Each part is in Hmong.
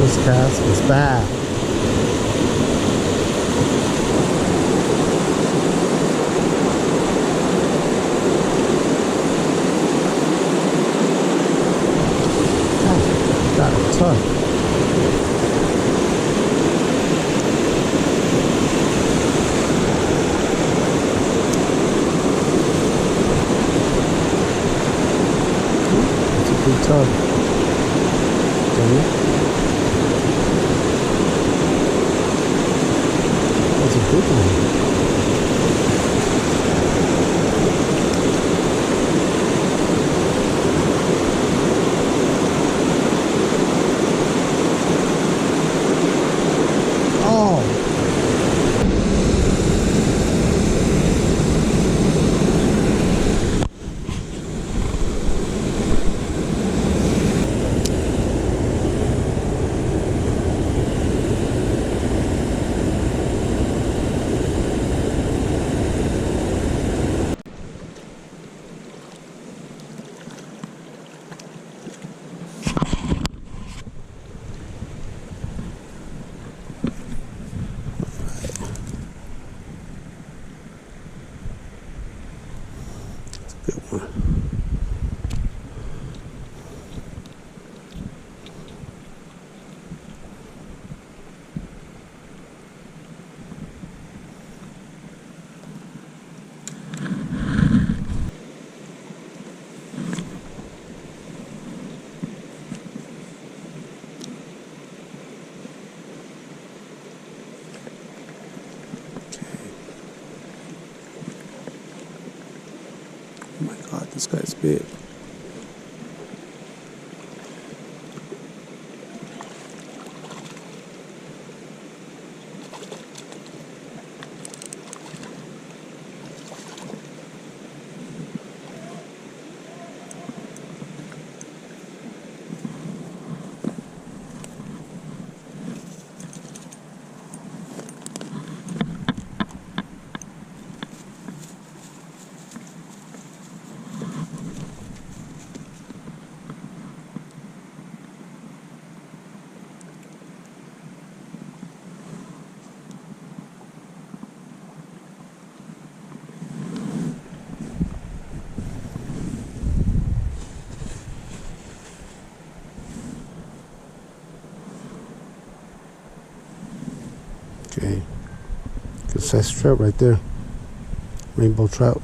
This cast is bad. Got a ton. That's a big tub. Damn it. That's a big one. Oh. That's a good one. Oh my God, this guy's big. Okay. Good size trout right there. Rainbow trout.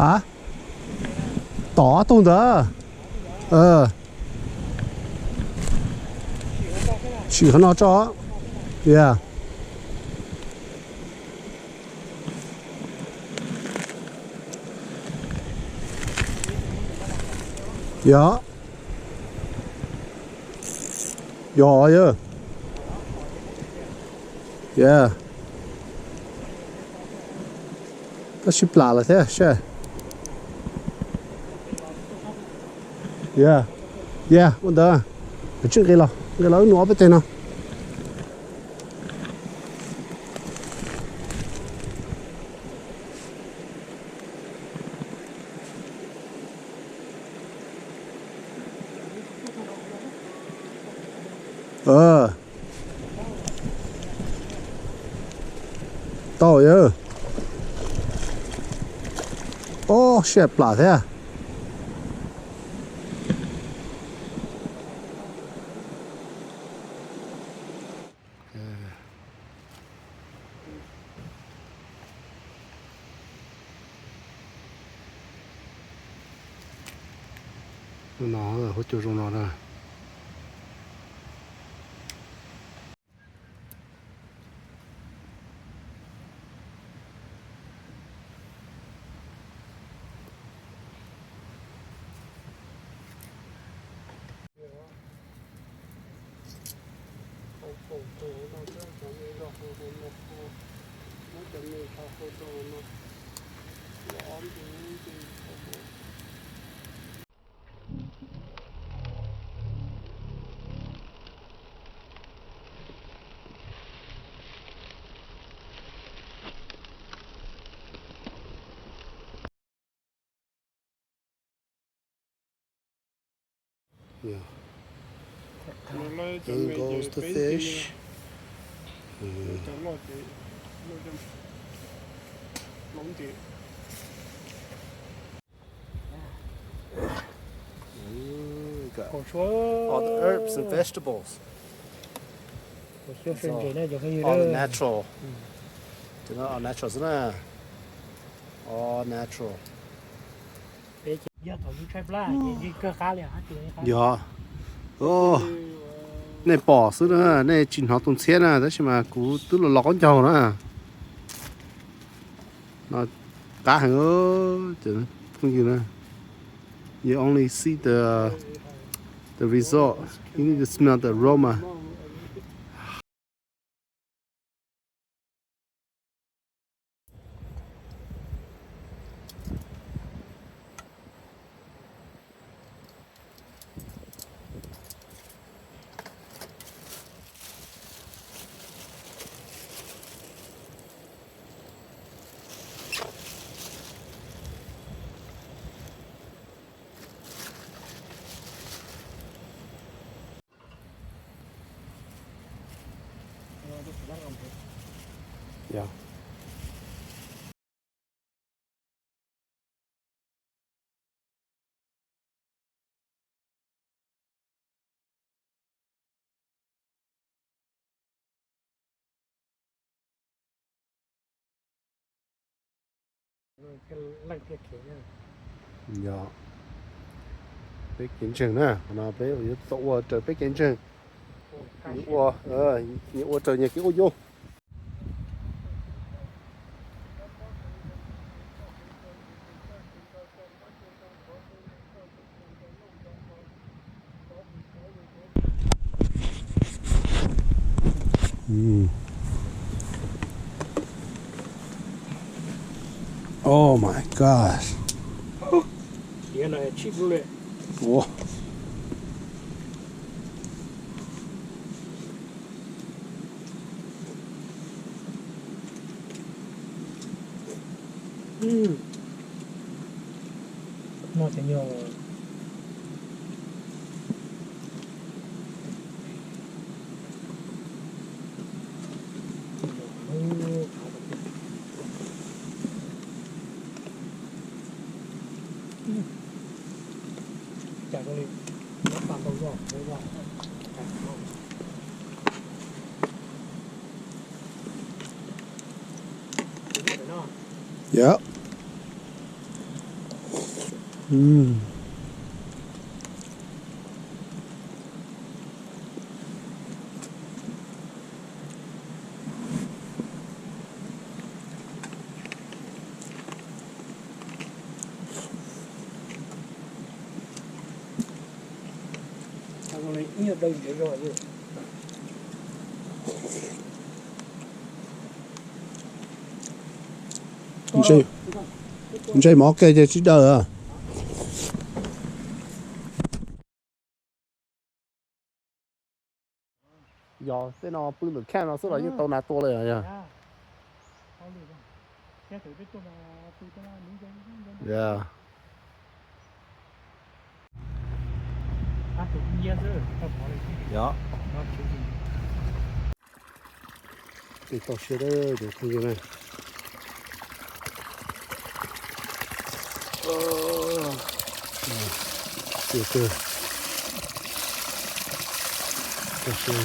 A, tom tug ntawd. Sim qhov no tso. Yeah. Yog. Yog yog. Yeah. Tab sis plam lawm thiab seb. Yeah. Yeah, ua ntawd. Tsij nqis los, nqis los wb nug ob peb teg no. Tau yog. Ob, siab plam thiab. No, huab cua zoo no na. Yeah. There goes the fish. Mm, got all the herbs and vegetables. It's all, all the natural. All natural xwb na. All natural. Yog. Nej pom xwb na, nej tsis hnov tus ntxhiab na, tab sis mas kuv twb los los qaub ncaug na. No qab heev, phooj ywg na. You only see the, the result. You need to smell the aroma. Yeah. Yog, peb kev ntseeg na, qhov no peb yuav tau ua raws peb kev ntseeg, ua, ua raws nyias kev ua yoog. Mm. Oh my gosh. Ua. Yep. Mm. Ntshe, ntshe mov ke ces tsis daws. Yog tej no pw ntawm khaj no xwb los yeej tau nas tua lawm yog. Yog. Tau siab cov phooj ywg na. Tau siab,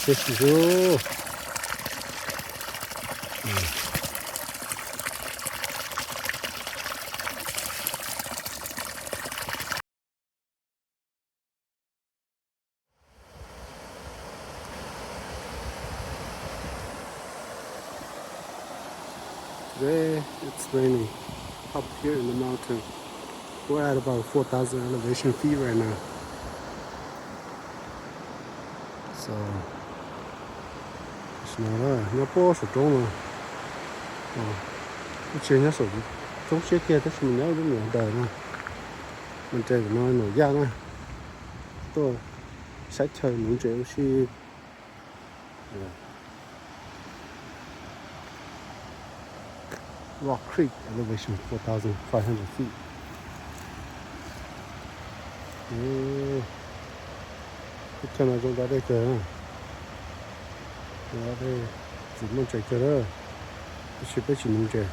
siab xwb. Today it's raining up here in the mountain. We're at about four thousand elevation feet right now. So, no, nyob puag saum roob no. Ub tsis nyob saum roob siab kiag tab sis mas nyob lub niam daws na. Mas nres no Num Yaj na. Tuaj saib chaw nuv ntses ua si. Rock Creek elevation four thousand five hundred feet. Teb chaws no zoo dab dej kawg. Dej txiv muaj ntses kawg na. Tab sis peb tsis nuv ntses.